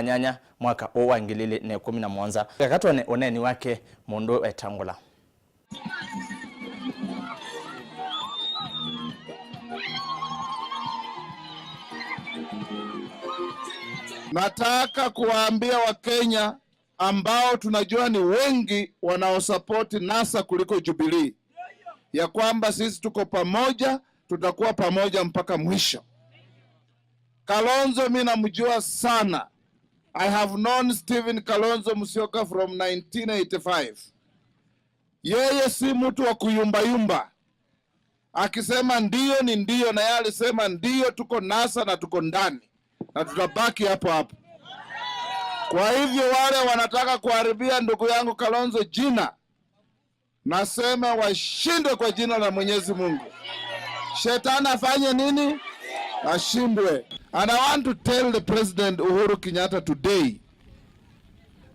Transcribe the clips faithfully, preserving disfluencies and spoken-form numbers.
nyanya mwaka ũũ wa ngili ili na ĩkũmi na mũonza. Eka twone ũneeni wake mũndũ etangũla. Nataka kuwaambia Wakenya ambao tunajua ni wengi wanaosapoti NASA kuliko Jubilee, ya kwamba sisi tuko pamoja, tutakuwa pamoja mpaka mwisho. Kalonzo mi namjua sana. I have known Stephen Kalonzo Musyoka from nineteen eighty-five. Yeye si mtu wa kuyumbayumba. Akisema ndio ni ndio, na yeye alisema ndio, tuko NASA na tuko ndani. Na tutabaki hapo hapo. Kwa hivyo wale wanataka kuharibia ndugu yangu Kalonzo jina, nasema washindwe kwa jina la Mwenyezi Mungu. Shetani afanye nini? Ashindwe. And I want to tell the President Uhuru Kenyatta today,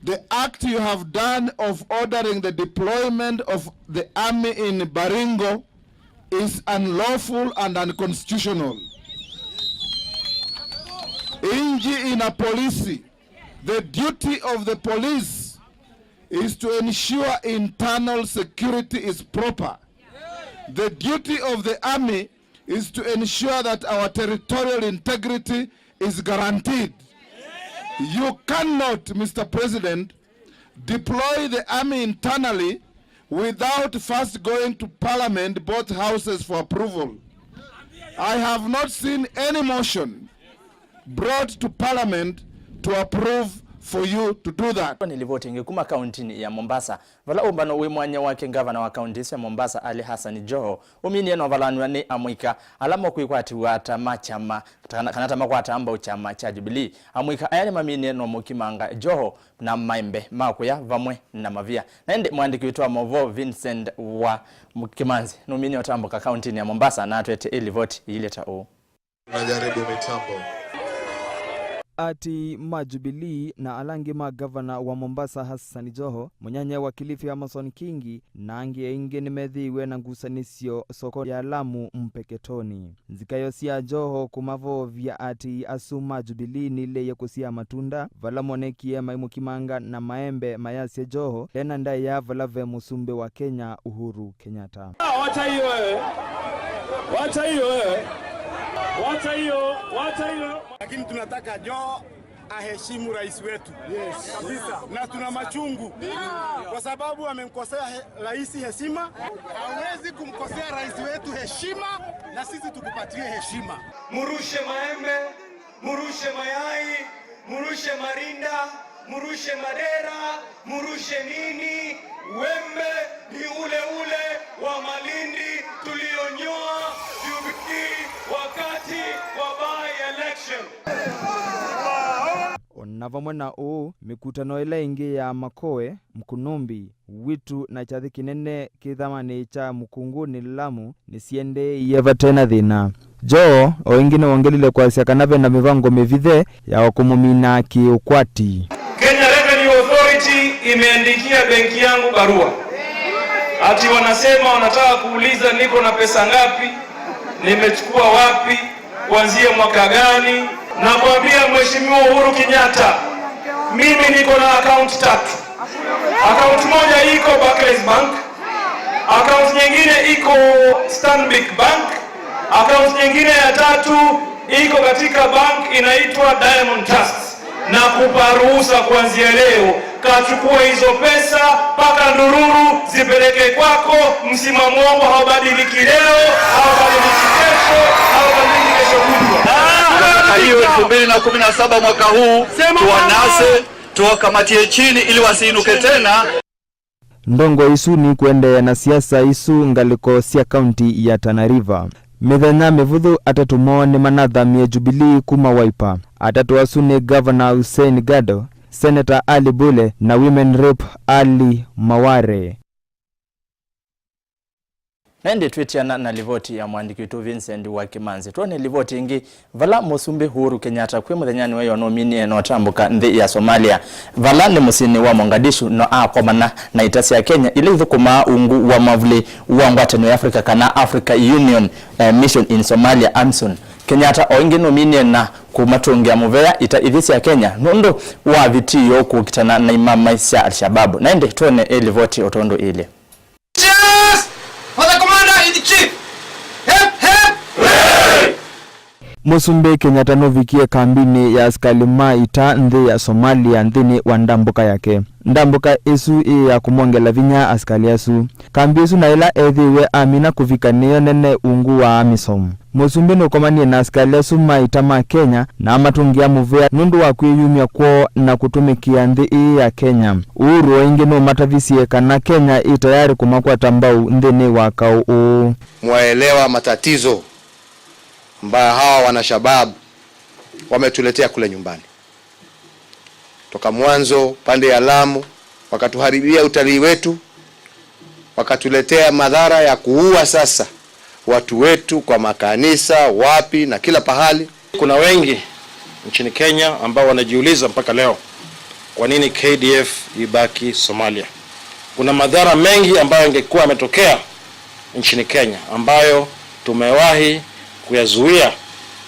the act you have done of ordering the deployment of the army in Baringo is unlawful and unconstitutional. Nchi ina polisi. The duty of the police is to ensure internal security is proper. The duty of the army is to ensure that our territorial integrity is guaranteed. You cannot, Mister President, deploy the army internally without first going to parliament, both houses, for approval. I have not seen any motion brought to parliament to approve for you to do that. Nĩ livoti ĩngĩ kuma kauntinĩ ya Mombasa, vala ũmbano wĩ mwanya wake ngavana wa kaunti ĩsu ya Mombasa, Ali Hassan Joho, ũminie na ũvalanw'a nĩ amũika ala makwĩkwatĩw'a ta ma kyama, kana, kana ta makwataa mbau kyama kya Jubilee. Amũika aya nĩmaminie na ũmũkimanga Joho na maembe ma kũya vamwe na mavia. Na ĩndĩ mũandĩki witũ wa maũvoo Vincent wa Kimanzi nũminie ũtambũka kauntinĩ ya Mombasa na atwete ĩ livoti ĩilyĩ ta ũũ. Tunajaribu mitambo. Ati ma Jubilee na ala angĩ ma gavana wa Mombasa Hassan Joho, mũnyanya wa Kilifi Amason Kingi, na angĩ aingĩ nĩmethĩiwe na ngusanĩsyo soko ya Lamu Mpeketoni. Nzikayo sya Joho kũmavovya ati asu ma Jubilee nilĩĩe kũsyaa matunda, vala monekie maimũkimanga na maembe mayasya Joho ena ndaĩa vala ve mũsumbĩ wa Kenya Uhuru Kenyatta. Ah, wacha hiyo wewe. Wacha hiyo wewe. Wacha hiyo, wacha hiyo. Lakini tunataka Joho aheshimu rais wetu. Yes. Kabisa. Na tuna machungu. Kwa sababu amemkosea he-, rais heshima. Hawezi kumkosea rais wetu heshima, na sisi tukupatie heshima. Murushe maembe, murushe mayai, murushe marinda, murushe madera, murushe nini, wembe ni ule ule wa Malindi tulionyoa Jubilee wakati wa by-election. O na vamwe na ũu, mĩkutano ĩla ĩngĩ ya Makoe, Mkunumbi, Witu na kyathĩ kĩnene kĩthamanĩ kya Mũkungũnĩ Lamu nĩsiendeeie vate na thĩna. Joho o ĩngĩ nĩwongelile kwasya kana ve na mĩvango mĩvithe ya kũmũmina kĩ-ũkwati. Kenya Revenue Authority imeandikia benki yangu barua ati wanasema wanataka kuuliza niko na pesa ngapi, nimechukua wapi, kuanzia mwaka gani. Nakwambia Mheshimiwa Uhuru Kenyatta, mimi niko na account tatu. Account moja iko Barclays Bank, account nyingine iko Stanbic Bank, account nyingine ya tatu iko katika bank inaitwa Diamond Trust. Nakupa ruhusa kuanzia leo, kachukua hizo pesa mpaka ndururu zipeleke kwako. Msimamo wangu haubadiliki leo, haubadiliki kesho, haubadiliki kesho kutwa. Kwa hiyo elfu mbili na kumi na saba mwaka huu, tuwanase, tuwakamatie chini ili wasiinuke tena. Ndongoi isu nikũendeea na siasa isu ngalĩko sya kaunti ya Tana River. Mĩthenya mĩvũthũ, atatũ moo nĩmanathamie Jubilee kuma Wiper. Atatũ asu nĩ Ngavana Hussein Gado, Seneta Ali Bule na Women Rep Ali Maware. Na ĩndĩ twĩtiana na livoti ya mũandĩki witũ Vincent wa Kimanzi, twone livoti ĩngĩ, vala Mũsumbĩ Uhuru Kenyatta kwĩ mũthenyanĩ wa ĩyoo nũminie na ũtambũka nthĩ ya Somalia, vala nĩ mũsyĩnĩ wa Mogadishu, no akomana na ita sya Kenya ila ithũkũmaa ungu wa mwavuli wa ngwatanĩo ya Africa kana Africa Union, eh, Mission in Somalia, AMISOM. Kenyatta o ĩngĩ nũminie na kũmatũngĩa mũvea ita ithi sya Kenya nũndũ wa vitio kũkitana na imamai sya Al-Shabaab. Na ĩndĩ twone ĩ livoti o tondũ ĩlĩ. Cheers for the Commander in Chief! Hip, hip! Mũsumbĩ Kenyatta nũvikie kambinĩ ya asikalĩ ma ita nthĩ ya Somalia nthĩnĩ wa ndambũka yake. Ndambũka ĩsu ĩ ya kũmongela vinya asikalĩ asu. Kambi ĩsu na ĩla ethĩiwe amina kũvika nĩyo nene ungu wa AMISOM. Mũsumbĩ nũkomanie na asikalĩ asu ma ita ma Kenya na amatũngĩa mũvea nũndũ wa kwĩyumya kwoo na kũtũmĩkĩa nthĩ ĩĩ ya Kenya. Uhuru o ĩngĩ nũmatavisye kana Kenya ĩ tayarĩ kũmakwata mbau nthĩnĩ wa kaũ ũũ. Mwaelewa matatizo ambayo hawa wanashabab wametuletea kule nyumbani. Toka mwanzo pande ya Lamu, wakatuharibia utalii wetu, wakatuletea madhara ya kuua sasa watu wetu kwa makanisa, wapi na kila pahali. Kuna wengi nchini Kenya ambao wanajiuliza mpaka leo, kwa nini K D F ibaki Somalia? Kuna madhara mengi ambayo yangekuwa yametokea nchini Kenya ambayo tumewahi kuyazuia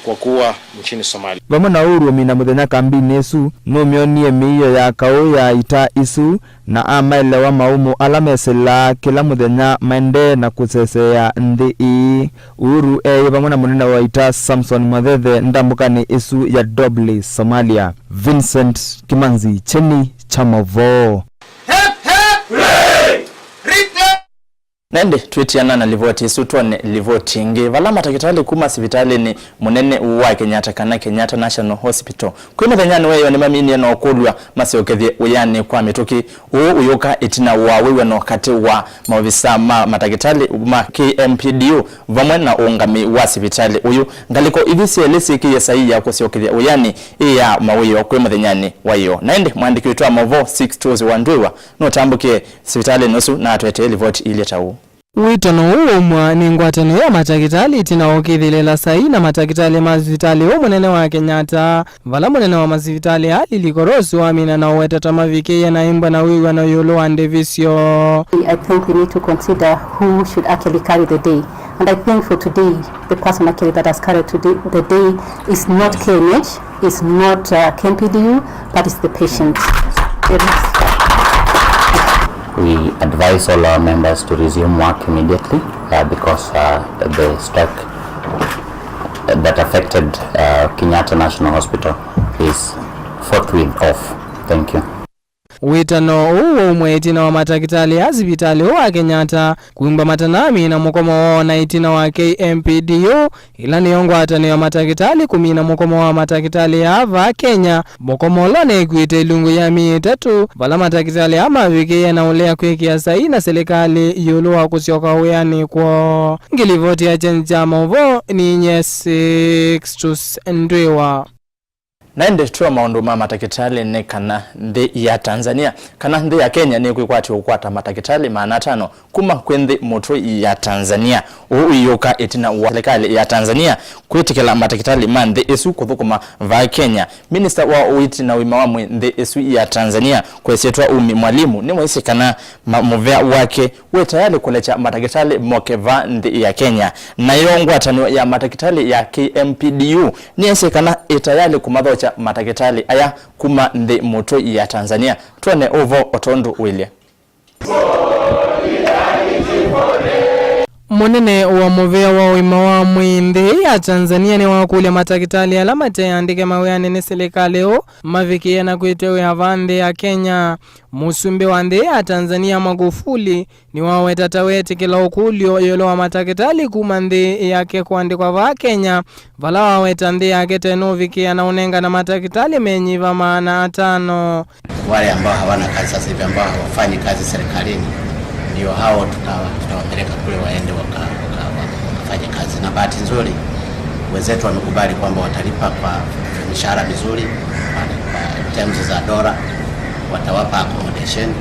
kwa kuwa nchini Somalia. Vamwe na Uhuru ũmina mũthenya kambinĩ ĩsu, nũmyonie mĩio ya kaũ ya ita isu na amaelewa maũmũ ala mesĩlaa kĩla mũthenya maendee na kũseseea nthĩ ĩĩ. Uhuru eĩ vamwe na mũnene wa ita Samson Mwathethe ndambũkanĩ ĩsu ya Doble, Somalia. Vincent Kimanzi, Kyeni kya Mauvoo. Na ĩndĩ twĩtiana na livoti ĩsu, twone livoti ĩngĩ. Vala matakĩtalĩ kuma sivitalĩnĩ mũnene wa Kenyatta kana Kenyatta National Hospital kwĩ mũthenyanĩ wa ĩyoo nĩmaminie na ũkũlw'a masyokethye wĩanĩ kwa mĩtũkĩ. Ũũ ũyũka ĩtina wa wĩw'ano katĩ wa maovisa ma matakĩtalĩ ma K M P D U vamwe na ũũngami wa sivitalĩ ũyũ. Ngalĩko ithi syelĩ syĩkĩie saii ya kũsyokethya wĩanĩ ĩ ya mawĩoo kwĩ mũthenyanĩ wa ĩyoo. Na ĩndĩ mwandĩki witũ wa maũvoo Sixtus Wandwĩwa nũtambũkie sivitalĩnĩ ũsu na atũetee livoti ilye ta ũũ. Wĩtano ũũ waumw'a nĩ ngwatanĩo ya matakĩtalĩ ĩtina wa ũkĩthĩlĩla saii na matakĩtalĩ ma sivitalĩ ũũ mũnene wa Kenyatta, vala mũnene wa masivitalĩ aa Lily Korosu wamina na ũweta ta mavikĩie na ĩmbwa na wĩw'ano ĩũlũ wa ndĩvi syoo. I think we need to consider who should actually carry the day. And I think for today, the person actually that has carried today, the day is not K N H, is not, uh, K M P D U, but is the patient. It is. We advise all our members to resume work immediately, uh, because, uh, the strike that affected, uh, Kenyatta National Hospital is forthwith off. Thank you. Wĩtano ũũ waumw'a ĩtina wa matakĩtalĩ a sivitalĩ ũũ wa Kenyatta kwĩmbwa matanamina mũkomo woo na ĩtina wa K M P D U, ĩla nĩyo ngwatanĩo ya matakĩtalĩ kũmina mũkomo wa matakĩtalĩ aa vaa Kenya, mũkomo ũla ũneekw'ĩte ĩlungu ya myei ĩtatũ, vala matakĩtalĩ aa mavikĩie na ũlea kwĩkĩa saii na silikalĩ ĩũlũ wa kũsyoka wĩanĩ kwoo. Ngĩlivoti ya Kyeni kya Maũvoo, ninyie Sixtus Ndwĩwa. Na ĩndĩ twĩ o maũndũ ma matakĩtalĩ nĩ kana nthĩ ya Tanzania, kana nthĩ ya Kenya nĩkwĩkwatĩwa kũkwata matakĩtalĩ maana atano kuma kwĩ nthĩ mũtũi ya Tanzania. Ũu ũyũka ĩtina wa silikalĩ ya Tanzania kwĩtĩkĩla matakĩtalĩ ma nthĩ ĩsu kũthũkũma vaa Kenya. Minista wa ũiiti na ũima wa mwĩĩ nthĩ ĩsu ya Tanzania kwesyĩtwa Umi Mwalimu nĩwaisye kana ma-, mũvea wake wĩ tayalĩ kũlekya matakĩtalĩ moke vaa nthĩ ya Kenya. Nayo ngwatanĩo ya matakĩtalĩ ya K M P D U nĩyaisye kana ĩ tayalĩ kũmathokya matakĩtalĩ aya kuma nthĩ mũtũi ya Tanzania. Twone ũvoo o tondũ ũilye. Mũnene wa mũvea wa ũima wa mwĩĩ nthĩ ya Tanzania nĩwakũlya matakĩtalĩ ala mate andĩke mawĩanĩ nĩ silikalĩ ũũ mavikĩe na kwĩtw'a wĩa vaa nthĩ ya Kenya. Mũsumbĩ wa nthĩ ya Tanzania Magufuli nĩwaweta ta weetĩkĩla ũkũlyo ĩũlũ wa matakĩtalĩ kuma nthĩ yake kũandĩkwa vaa Kenya, vala waweta nthĩ yake tenũvikĩa na ũnengana matakĩtalĩ menyiva maana atano. Wale ambao hawana kazi sasa hivi, ambao hawafanyi kazi serikalini, ndio hao tuta-, tutawapeleka kule waende waka-, waka-, waka-, wakafanye kazi. Na bahati nzuri, wenzetu wamekubali kwamba watalipa kwa mishahara mizuri, kwa, kwa terms za dola, watawapa accommodation.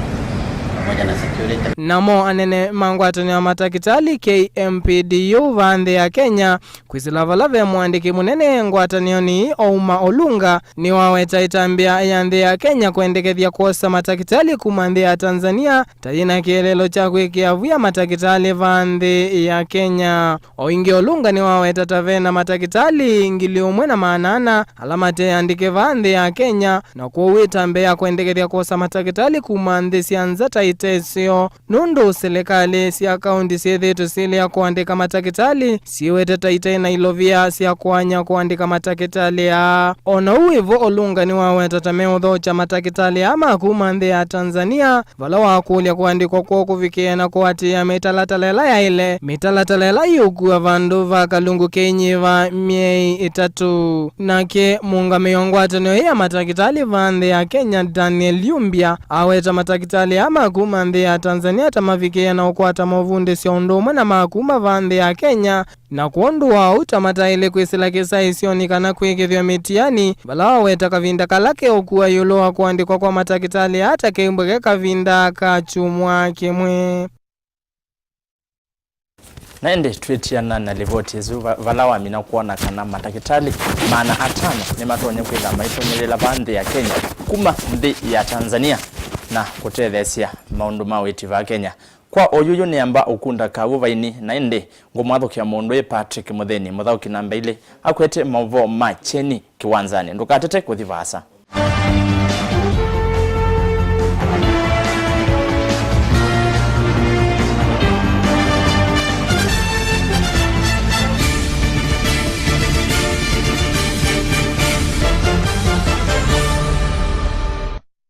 Namo anene ma ngwatanĩo ya matakĩtalĩ K M P D U vaa nthĩ ya Kenya kwĩsĩla vala ve mũandĩki mũnene ngwatanĩonĩ Ouma Olunga nĩwaweta ĩtambya ya nthĩ ya Kenya kwendekethya kwosa matakĩtalĩ kuma nthĩ ya Tanzania ta yĩna kĩeleelo kya kwĩkĩa via matakĩtalĩ vaa nthĩ ya Kenya. O ĩngĩ Olunga nĩwaweta ta vena matakĩtalĩ ngili ũmwe na maana ana ala mateandĩke vaa nthĩ ya Kenya, na kwoou ĩtambya ya kwendekethya kwosa matakĩtalĩ kuma nthĩ sya nza ta ĩteseo, nũndũ silikalĩ sya kaũntĩ syĩthĩĩtwe syĩlea kũandĩka matakĩtalĩ syĩwete ta itaĩ na ilovia sya kũany'a kũandĩka matakĩtalĩ aa. O na ũu wĩ vo, Olunga nĩwaweta ta meũthokya matakĩtalĩ aa ma kuma nthĩ ya Tanzania vala wakũlya kũandĩkwa kwoo kũvikĩe na kũatĩĩa mĩtalatala ĩla yaĩle, mĩtalatala ĩla yĩũkua vandũ va kalungu keinyĩva myei ĩtatũ. Nake mũũngamĩi wa ngwatanĩo ĩĩ ya matakĩtalĩ vaa nthĩ ya Kenya, Daniel Yumbia, aweta matakĩtalĩ aa ma kuma nthĩ ya Tanzania ta mavikĩe na ũkwata movundĩsyo ũndũ ũmwe na ma kuma vaa nthĩ ya Kenya, na kwondũ wa ũu ta mataĩle kwĩsĩla kĩsaĩsyonĩ kana kwĩkĩthw'a mĩtiani, vala waweta kavinda kala keũkua ĩũlũ wa kũandĩkwa kwa matakĩtalĩ aa ta keimbwe ke kavinda ka kyumwa kĩmwe. Na ĩndĩ twĩtiana na livoti ĩsu, va- vala wamina kwona kana matakĩtalĩ maana atano nĩmatonya kwĩtha maitũmĩlĩla vaa nthĩ ya Kenya kuma nthĩ ya Tanzania na kũtetheesya maũndũ ma ũiiti vaa Kenya. Kwa oyuyu nĩamba ũkunda kaw'ũ vaini, na ĩndĩ ngũmwathũkĩa mũndũ ĩ Patrick Mũthĩni, mũthaũki namba ilĩ, akwete maũvoo ma kyeni kĩwanzanĩ. Ndũkatete kũthi vaasa.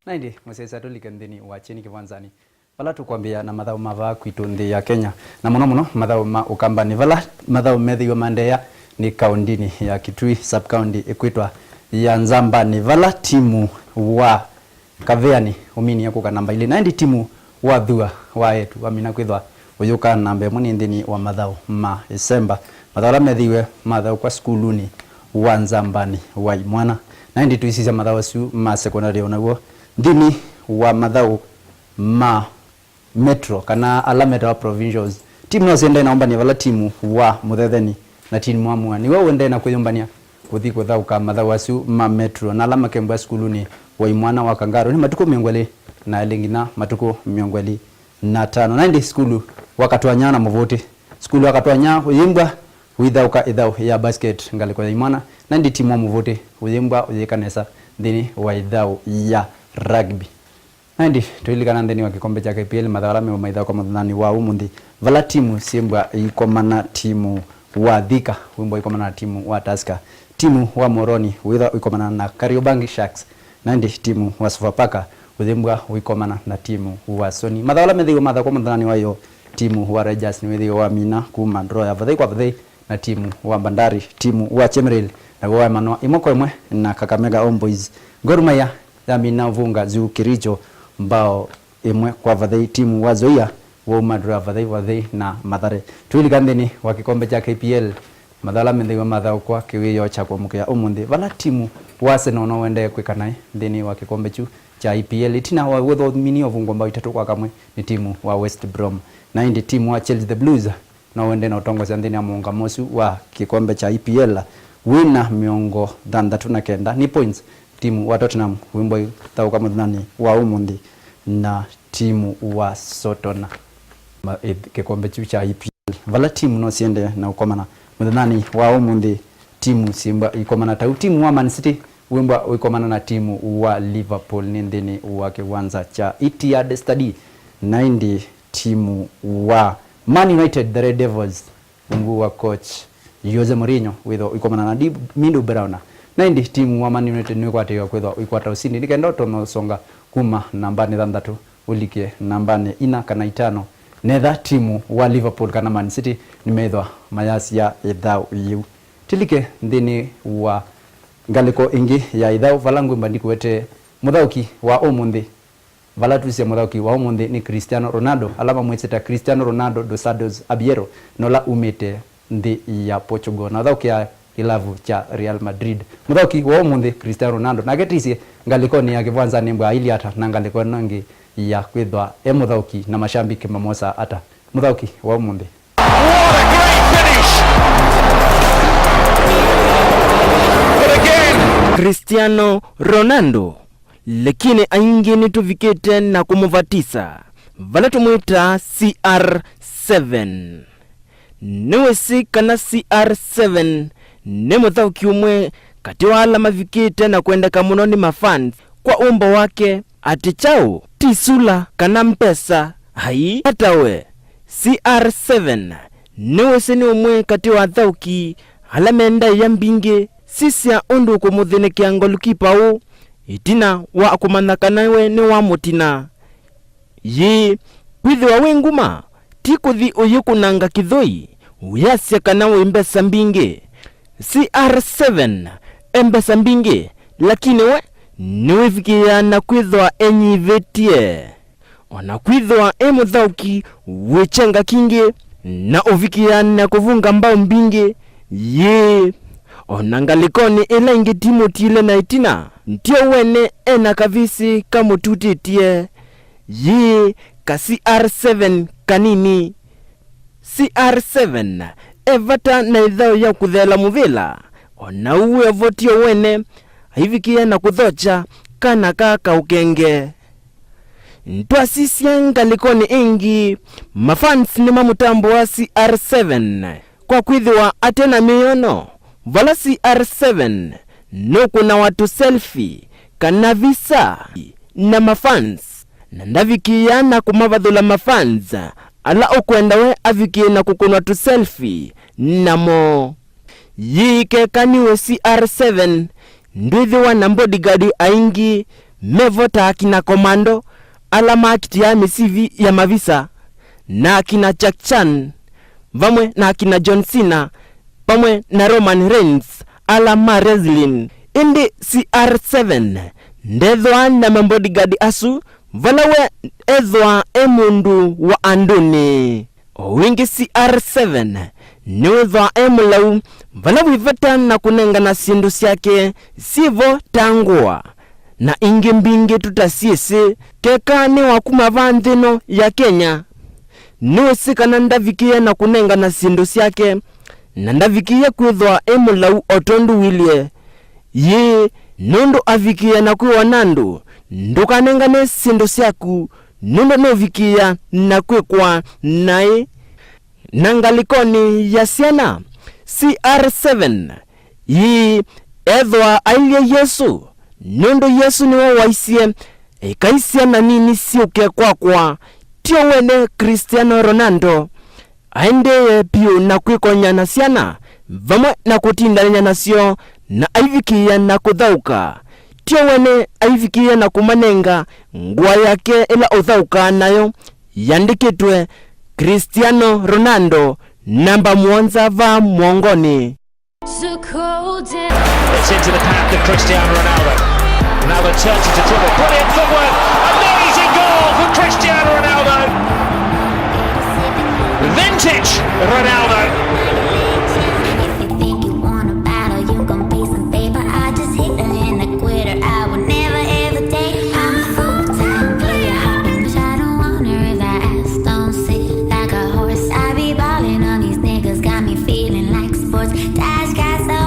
Na ĩndĩ, mũsyaĩĩsya, tũlike nthĩnĩ wa kyeni kĩwanzanĩ. Vala tũkwambĩĩa na mathaũ ma vaa kwitũ nthĩ ya Kenya, na mũno mũno mathaũ ma Ũkambanĩ, vala mathaũ methĩiwe maendeea nĩ kaũndĩnĩ ya Kitui, sub-county ĩkwĩtwa ya Nzambanĩ, vala timu wa Kaveanĩ ũminie kũka namba ilĩ, na ĩndĩ timu wa Thua wa eĩtu wamina kwĩthwa ũyũka namba ĩmwe nĩ nthĩnĩ wa mathaũ ma ĩsemba, mathaũ ala methĩiwe mathaũkwa sukulunĩ wa Nzambanĩ wa imwana. Na ĩndĩ tũisisya mathaũ asu ma sekondalĩ o naw'o nthĩnĩ wa mathaũ ma Metro, kana ala metawa provincials. Timu no siendee na ũmbany'a vala timu wa Mũthetheni na timu wa Mua nĩw'o ũendee na kwĩyũmbany'a kũthi kũthaũka mathaũ asu ma Metro, na ala makembwa sukulunĩ wa imwana wa Kangaru nĩ matukũ mĩongo ĩlĩ na elĩ nginya matukũ mĩongo ĩlĩ na atano. Na ĩndĩ sukulu wa Katwanya na Mũvũtĩ, sukulu wa Katwanya ũyĩmbwa ũithaũka ĩthaũ ya basket ngalĩko ya imwana, na ĩndĩ timu wa Mũvũtĩ ũyĩmbwa ũyĩka nesa nthĩnĩ wa ĩthaũ ya rugby. Na ĩndĩ tũilikana nthĩnĩ wa kĩkombe kya K P L, mathaũ ala meũmaitha kwa mũthenyanĩ wa ũmũnthĩ, vala timu syĩmbwa ikomana, timu wa Thika wĩmbwa ikomana na timu wa Tusker, timu wa Moroni wĩthwa ikomana na Kariobangi Sharks, na ĩndĩ timu wa Sofapaka ũyĩmbwa ũikomana na timu wa Sony. Mathaũ ala methĩiwe mathaũkwa mũthenyanĩ wa ĩyoo, timu wa Rangers nĩwĩthĩiwe wamina kuma draw ya vathei kwa vathei na timu wa Bandari, timu wa Chemelil naw'o waemanwa ĩmwe kwa ĩmwe na Kakamega Homeboyz. Gor Mahia yamina Vunga Zoo Kericho mbao ĩmwe kwa vathei. Timu wa Nzoia wauma draw ya vathei vathei na Mathare. Tũilika nthĩnĩ wa kĩkombe kya K P L, mathaũ ala methĩiwe mathaũkwa kĩwĩoo kya kũamũkĩa ũmũnthĩ, vala timu wa Arsenal no ũendee kwĩka naĩ nthĩnĩ wa kĩkombe kyu kya E P L ĩtina wa wĩthwa ũminie ũvungwa mbao itatũ kwa kamwe nĩ timu wa West Brom. Na ĩndĩ timu wa Chelsea The Blues no ũendee na ũtongosya nthĩnĩ wa mũũngamo ũsu wa kĩkombe kya E P L wĩna mĩongo thanthatũ na kenda nĩ points. Timu wa Tottenham wĩmbwa ũithaũka mũthenyanĩ wa ũmũnthĩ na timu wa Sotona. Ma- ĩ- kĩkombe kyu kya E P L, vala timu no siendee na ũkomana mũthenyanĩ wa ũmũnthĩ. Timu syĩmbwa ikomana ta ũu, timu wa Man City wĩmbwa ũikomana na timu wa Liverpool nĩ nthĩnĩ wa kĩwanza kya Etihad Stadium, na ĩndĩ timu wa Man United, the Red Devils, ungu wa coach Jose Mourinho wĩthwa ũikomana na Di- Mido Brauna. Na ĩndĩ timu wa Man United nĩkwatĩĩwa kwĩthwa ũikwata ũsindi nĩ kenda ũtonya ũsonga kuma nambanĩ thanthatũ ũlike nambanĩ ina kana itano, netha timu wa Liverpool kana Man City nĩmethwa mayasya ĩthaũ yĩu. Tũlike nthĩnĩ wa ngalĩko ĩngĩ ya ĩthaũ, vala ngwĩmba ndikũetee mũthaũki wa ũmũnthĩ. Vala twĩsĩ mũthaũki wa ũmũnthĩ nĩ Cristiano Ronaldo, ala mamwĩsĩ ta Cristiano Ronaldo dos Santos Aveiro, na ũla umĩte nthĩ ya Portugal na ũthaũkĩaa kĩlavu kya Real Madrid. Mũthaũki wa ũmũnthĩ, Cristiano Ronaldo, nake tĩsĩ ngalĩkonĩ ya kĩwanzanĩ mbwa ailyĩ ata na ngalĩko ĩno ĩngĩ ya kwĩthwa e mũthaũki na mashambiki mamwosaa ata? Mũthaũki wa ũmũnthĩ. What a great finish! But again, Cristiano Ronaldo, lakini aingĩ nĩtũvikĩte na kũmũvatisa, vala tũmwĩtaa C R seven. Nĩwĩsĩ kana C R seven nĩ mũthaũki ũmwe katĩ wa ala mavikĩte na kwendeka mũno nĩ mafans kwa ũmbo wake, atĩ kyaũ, ti sula kana mbesa. Ai, atawe, C R seven nĩwĩsĩ nĩ ũmwe katĩ wa athaũki ala me ndaĩa mbingĩ. Sisya ũndũ ũkũmũthĩnĩkĩa ngolikipa ũũ ĩtina wa kũmanya kana we nĩwamũtina. Yĩĩ, kwĩthĩwa wĩ nguma, ti kũthi ũyĩkũnanga kĩthũi ũyasya kana wĩ mbesa mbingĩ. C R seven e mbesa mbingĩ, lakini we nĩwĩvikĩĩaa na kwĩthwa enyivĩtye. O na kwĩthwa e mũthaũki wĩ kyenga kingĩ na ũvikĩĩaa na kũvunga mbaũ mbingĩ, yĩĩ, o na ngalĩkonĩ ĩla ĩngĩ timũtiile na ĩtina, ndio wene e na kavisi kamũtutĩtye. Yĩĩ, ka C R seven kanini. C R seven e vata na ĩthaũ ya kũtheela mũvĩla, o na ũu e vo tio wene aivikĩĩa na kũthokya kana ka kaũkenge. Twasisya ngalĩkonĩ ĩngĩ, mafans nĩmamũtambũa C R seven kwa kwĩthĩwa ate na mĩyono, vala C R seven nũkũnawa tũselfie kana visa na mafans, na ndavikĩĩa na kũmavathũla mafans ala ũkwenda we avikĩe na kũkũnwa tũselfie namo. Yĩĩ keka nĩwe C R seven, ndwĩthĩwa na bodyguard aingĩ me vo ta akina komando ala makitiaa mĩsivi ya mavisa, na akina Jack Chan, vamwe na akina John Cena, vamwe na Roman Reigns, ala ma wrestling. Ĩndĩ C R seven ndethwaa na mabodyguard asu, vala we ethwaa e mũndũ wa andũnĩ. O wĩngĩ, C R seven nĩwĩthwaa e mũlau vala wĩ vata na kũnengana syĩndũ syake syĩ vo ta ngũa na ingĩ mbingĩ tũtasyĩsĩ. Keka nĩ wa kuma vaa nthĩ ĩno ya Kenya, nĩwĩsĩ kana ndavikĩĩa na kũnengana syĩndũ syake, na ndavikĩĩa kwĩthwa e mũlau o tondũ wĩlye. Yĩĩ, nũndũ avikĩĩa na kwĩwa na andũ, ndũkanengane syĩndũ syaku, nũndũ nũvikĩĩa na kwĩkwa naĩ. Na ngalĩkonĩ ya syana, C R seven, ii, ethwa ailye Yesũ, nũndũ Yesũ nĩwe waisye, "Ekai syana nini syũke kwakwa." Tio wene Cristiano Ronaldo aendee vyũ na kwĩkony'a na syana vamwe na kũtindanĩthya nasyo, na aivikĩĩa na kũthaũka. Tio wene aivikĩĩa na kũmanenga ngũa yake ĩla ũthaũkaa nayo yandĩkĩtwe Cristiano Ronaldo, namba mũonza vaa mũongonĩ. It's into the path of Cristiano Ronaldo. Ronaldo turns into dribble. Brilliant footwork. Amazing goal from Cristiano Ronaldo. Vintage Ronaldo. If you think you want a battle, you gon' pay some paper. I just hit her and I quit her. I would never ever date. I'm a full-time player. Hopping, I don't want her if I ask. Don't sit like a horse. I be ballin' on these niggas. Got me feeling like sports. Dash got so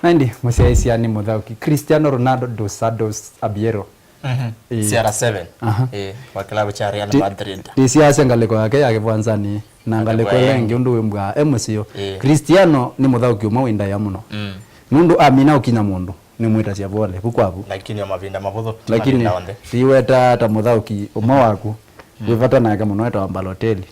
Na ĩndĩ mũsyaĩĩsya nĩ mũthaũki Cristiano Ronaldo dos Santos Aveiro. Mhm. Ĩĩ. C R seven. Aha. Ĩĩ, wa kĩlavu kya Real Madrid. Ndĩsiasya ngalĩko yake ya kĩwanzanĩ na ngalĩko ĩla ĩngĩ ũndũ wĩmbwaa e mũseo. Ĩĩ. Cristiano nĩ mũthaũki ũmwe wĩ ndaĩa mũno. Mm. Nũndũ amina ũkinya mũndũ, nĩmwĩtasya vole, vu kwa vu. Lakini o mavinda mavũthũ, ti mavinda onthe. Ndiweta ta mũthaũki ũmwe waku, mm, wĩ vata nake mũno etawa Balotelli.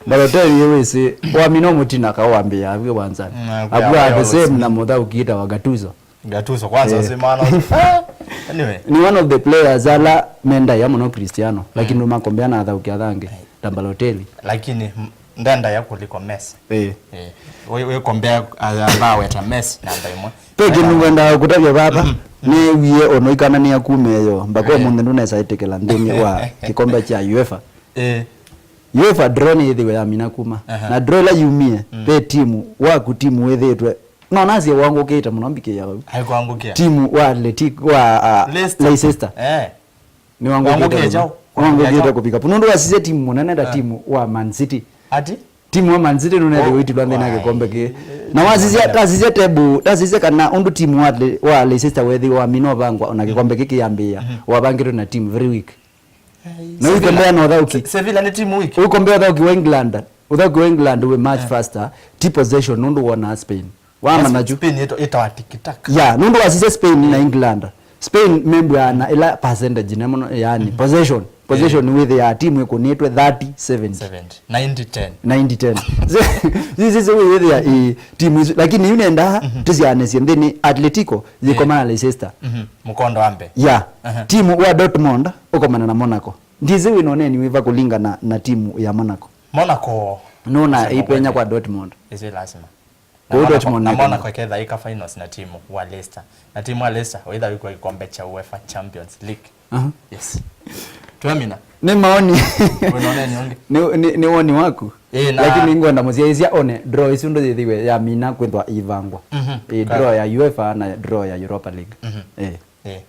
Balotelli wĩsĩ, wamina mũtina ka wambĩĩa avu wanzani. Mm, avu the same na mũthaũki etawa Gattuso. Gattuso, kwanza, eh, ũsĩ maana ũsĩ. Ah, anyway. Nĩ one of the players ala me ndaĩa mũno Cristiano, lakini ndũmakombea na athaũki athange ta Balotelli. Lakini, m-, ndendaĩa kuliko Messi. Eh. Eh. Wĩ, wĩ compare, ah, ambaa weta Messi namba ĩmwe. Pe kĩndũ ngwendaa kũtavya vava, mm, nĩwie ono ikananĩa kumeyo, mbaka ũmũnthĩ ndũnesa ĩtĩkĩla nthĩnĩ wa kĩkombe kya UEFA. Eh. UEFA draw nĩ ĩthĩwe yamina kuma. Aha. Na draw ĩla yumie, mm, ve timu waku, timu wĩthĩĩtwe. No nasye wangũkĩte mũno mbikĩĩa vau. Aikwangũkĩa. Timu wa Athletic, wa, ah, Leicester. Leicester. Eh. Nĩwangũkĩte kũvika. Wangũkĩte kyaũ? Nĩwangũkĩte kũvika. Nũndũ wasisya timu mũnene ta, ah, timu wa Man City. Ati? Timu wa Man City nũnethĩwe, oh, itilwa nthĩnĩ ya, ai, kĩkombe kĩĩ. Eh, na wasisya, tasisya tebu, tasisya kana ũndũ timu wa Le-, wa Leicester wethĩwa wamina ũvangwa ona, mhm, kĩkombe kĩĩ kĩyambĩĩa, mhm, wavangĩtwe na timu very weak. Ai, na Sevilla. Ũikombea na ũthaũki. Se-, Sevilla nĩ timu weak. Ũikombea ũthaũki wa England. Ũthaũki wa England wĩ much, eh, faster. Ti possession, nũndũ wona Spain. Wamana, yes, ju. Spain ĩto-, ĩtawa tiki-taka. Yeah, nũndũ wasisya Spain na, mm, England. Spain membwaa na ĩla percentage nene mũno, yani, mhm, possession. Possession, eh, wĩthĩaa timu ĩkũnĩtwe thirty seventy. Seventy. Ninety ten. Ninety ten. Sisi wĩthĩa, ĩ, timu isu. Lakini yu nenda, mhm, tũsianĩsye nthĩnĩ Atletico, eh, yĩkomana na Leicester. Mhm. Mũkondo wa mbee. Yeah. Aha. Timu wa Dortmund ũkomana na Monaco. Ndisĩ wĩna ũneeni wĩva kũlingana na timu ya Monaco. Monaco. Nũna ĩsĩ ĩipenya mũkwete kwa Dortmund. Ĩsĩ lasima. Na kũu Monaco, Dortmund na nĩ Monaco kenda. Ĩketha ĩka finals na timu wa Leicester. Na timu wa Leicester wĩtha wĩkwa kĩkombe kya UEFA Champions League. Aha. Yes. Twamina. Nĩ maoni. Wĩna ũneeni ũngĩ? Nĩ, nĩ, nĩ woni waku. Ĩĩ, na lakini ngwenda mũsyaĩĩsya one draw ĩsu ndũ yĩthĩwe yamina kwĩthwa ĩivangwa. Mhm. Ĩĩ, ka- draw ya UEFA na draw ya Europa League. Mhm. Ĩĩ. Ĩĩ.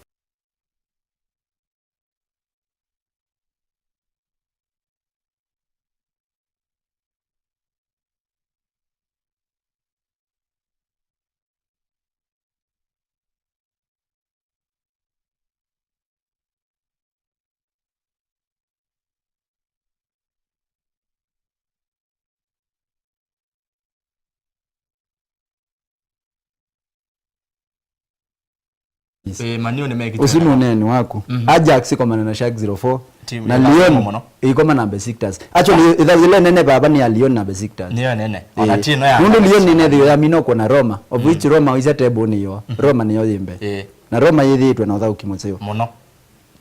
Yes. Eh, Man U nĩmekĩte ũsu nĩ ũneeni waku. Mhm. Ajax ĩkomana na Schalke zero four. Timu na ĩla Lyon mũno. Ĩikomana na Besiktas. Actually, ĩtha-, ĩla nene vava nĩ ya Lyon na Besiktas. Nĩyo nene. Ona, eh, ti ĩno ya nũndũ Lyon nĩnethĩwe yamina ũkona Roma, of, mhm, which Roma wĩsya table nĩyo. Mhm. Roma nĩyo yĩ mbee. Eh. Na Roma yĩthĩĩtwe na ũthaũki mũseo. Mũno.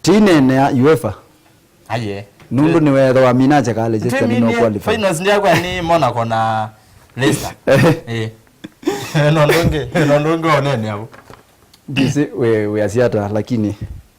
Tineenea UEFA. Aye. Nũndũ nĩwethwa wamina kyaka Leicester nĩmeũqualify. Finals ndyakwa nĩ Monaco na Leicester. Eh. Nondũ ũngĩ, nondũ ũngĩ onene avo. Ndisi we, we asiata, lakini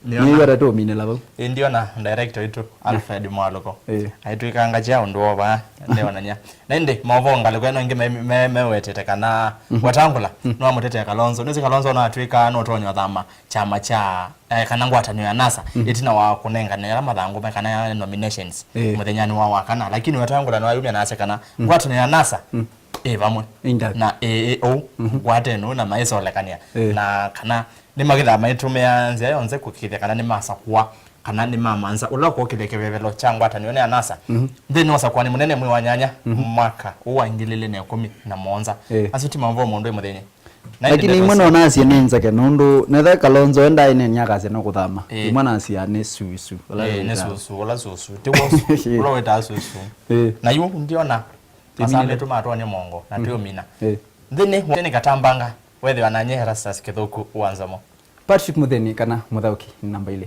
nĩw'a ata tũminĩla vau. Ĩ, ndiona director witũ, Alfred Mwalũko. Eh. Aitwĩkanga kya ũndũ wova, ndeonany'a. Na ĩndĩ, maũvoo ngalĩko ĩno ĩngĩ me, me, mewetete kana, mhm, Wetangula, mhm, no amũtetee Kalonzo. Nĩsĩ Kalonzo no atwĩka no ũtonya ũthama kyama kya, eh, kana ngwatanĩo ya NASA, mhm, ĩtina wa kũnengane ala mathangũ me kana nominations, eh, mũthenyanĩ wa wakana. Lakini Wetangula nĩwayumya na asya kana, mhm, ngwatanĩo ya NASA, mhm, ĩ vamwe. Intact. Na ĩ, ĩ ũu, mhm, ngwatanĩo na maisolekania. Eh. Na kana nĩmakĩthaa maitũmĩa nzĩa yonthe kũkĩthya kana nĩmasakũa, kana nĩmamanza ũla ũkũkĩlya kĩvevelo kya ngwatanĩo ya NASA, mhm, nthĩnĩ wa ũsakũani mũnene mwei wa nyanya, mhm, mwaka ũũ wa ngili ilĩ na ĩkũmi na mũonza. Eh. Asu ti maũvoo mũndũ ĩ mũthĩnĩ. Na ĩndĩ lakini imwe ndeto no nasye nĩ nzeke nũndũ netha Kalonzo endaĩ nĩ nyakasya no kũthama. Eh. Imwe nasya nĩ susu. Ũla, eh, nĩ wĩtaa susu, ũla susu. Tiwo ũla wĩtaa susu. Eh. Na yu ndiona. Tũminĩle. Masaa metũ matwonye mongo, na, mm, twĩũmina. Eh. Nthĩnĩ wa nĩ katambanga, wethĩwa na nye Erastus Kĩthũku wa Nzomo. Patrick Mũthĩni kana Mũthaũki namba ilĩ.